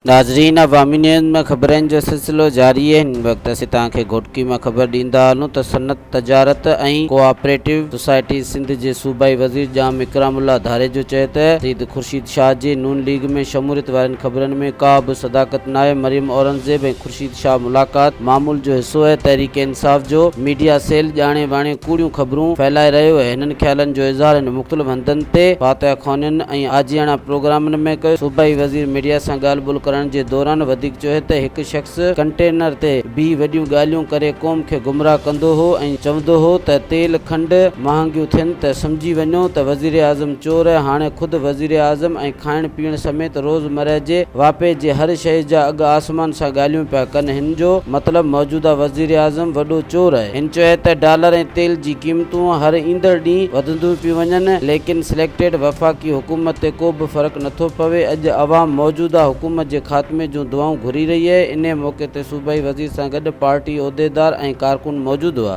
ناظرين عوامي نيوز ۾ خبرن جو سلسلو جاري آهي هن وقت اسين توهان کي گهوٽڪي مان خبر ڏيندا هلون ته صنعت تجارت ۽ ڪوآپريٽو سوسائٽي سنڌ جي صوبائي وزير ڄام اڪرام الله ڌاريجو چيو ته سيد خورشيد شاهه جي نون ليگ ۾ شموليت وارين خبرن ۾ ڪا به صداقت ناهي مريم اورنگزيب ۽ خورشيد شاهه ملاقات معمول جو حصو آهي، تحريڪ انصاف جو ميڊيا سيل ڄاڻي واڻي ڪوڙيون خبرون ڦهلائي رهيو آهي، هنن خيالن جو اظهار هن مختلف هنڌن تي فاتحه خوانين ۽ آجياڻا پروگرامن ۾ ڪيو، صوبائي وزير ميڊيا سان ڳالهه ٻولهه ڪرڻ جي دوران وڌيڪ چيو ته هڪ شخص ڪنٽينر تي بيهي وڏيون ڳالهيون ڪري قوم کي گمراهه ڪندو هو ۽ چوندو هو ته تيل کنڊ مهانگيون ٿين ته سمجهي وڃو ته وزيراعظم چور آهي، هاڻي خود وزيراعظم ۽ کائڻ پيئڻ سميت روز مرهه جي واهپي جي هر شيء جا اگهه آسمان سان ڳالهيون پيا ڪن هن جو مطلب موجوده وزيراعظم وڏو چور آهي. هن چيو ته ڊالر ۽ تيل جي قيمتون هر ايندڙ ڏينهن وڌنديون پيون وڃن ليڪن سليڪٽيڊ وفاقي حڪومت تي ڪو به فرق نٿو پوي اڄ عوام موجوده حڪومت جي خاتمي جون دعائون گهري رهي آهي انهي موقعي تي صوبائي وزير سان گڏ پارٽي عهديدار ۽ ڪارڪن موجود هئا.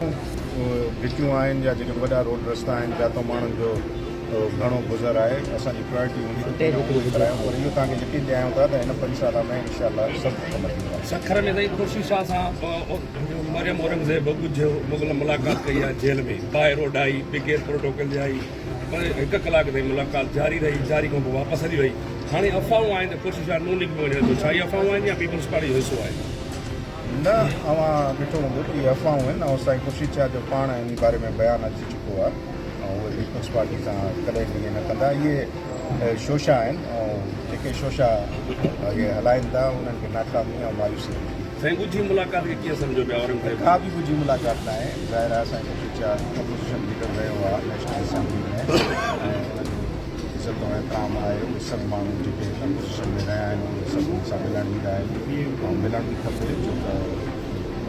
گهٽيون آهن يا جيڪي وڏا روڊ رستا آهن جاتو ماڻهن جو گهڻو گذر آهي اسان جي پرائرٽي هوندي ته پهريون اهو ئي ڪرايون پر اهو توهان کي يقين ڏياريون ٿا ته هن پنج سال ۾ انشاء الله سڀ ڪم ٿي ويندا. سکر ۾ سائين خورشيد شاهه سان مريم اورنگزيب ڳجهه مغل ملاقات ڪئي آهي جيل ۾ باء روڊ آئي بغير پروٽوڪول جي آئي پر هڪ ڪلاڪ تائين ملاقات جاري رهي جاري کان پوء واپس هلي وئي هاڻي افواهون آهن ته خورشيد شاهه نون ليگ ۾ وڃي ٿو ڇا اهي افواهون آهن يا پيپلز پارٽي جو حصو آهي؟ نه اوهان ڏٺو هوندو ته اهي افواهون آهن ۽ سائين خورشيد شاهه جو پاڻ انهي باري ۾ بيان اچي چڪو آهي. ۽ اهي پيپلز پارٽي سان ڪڏهن به ائين نه ڪندا. اهي شوشا آهن ۽ جيڪي شوشا اهي هلائين ٿا انهن کي ناڪامي ۽ مايوسي ٿيندي. سائين ڳجهي ملاقات کي ڪيئن سمجهو پيا اورنگزيب؟ ڪا به ڳجهي ملاقات ناهي. ظاهر آهي سائين خورشيد شاهه اپوزيشن ليڊر رهيو آهي نيشنل اسيمبلي ۾ ۽ ان جو عزت ۽ احترام آهي. اهي سڀ ماڻهو جيڪي اپوزيشن ۾ رهيا آهن اهي سڀ ان سان ملڻ ايندا آهن ۽ ملڻ به کپي ڇو ته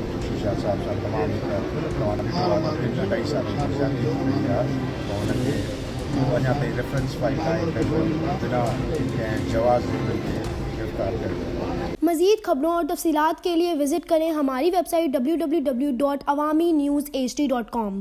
خورشيد شاهه صاحب سان تمام هڪ توهان ڏٺو آهي ته ٻن اڍائي سالن جي زيادتي ٿي وئي آهي ته ان کي اهو اڃا تائين ريفرنس فائل ناهي ڪيو ويو بنا ڪنهن جواز جي انهن کي گرفتار ڪيو ويو آهي. مزيد خبرون اور تفصيلات کے لئے وزٽ کریں ہماری web site www.awamiNewsHD.com.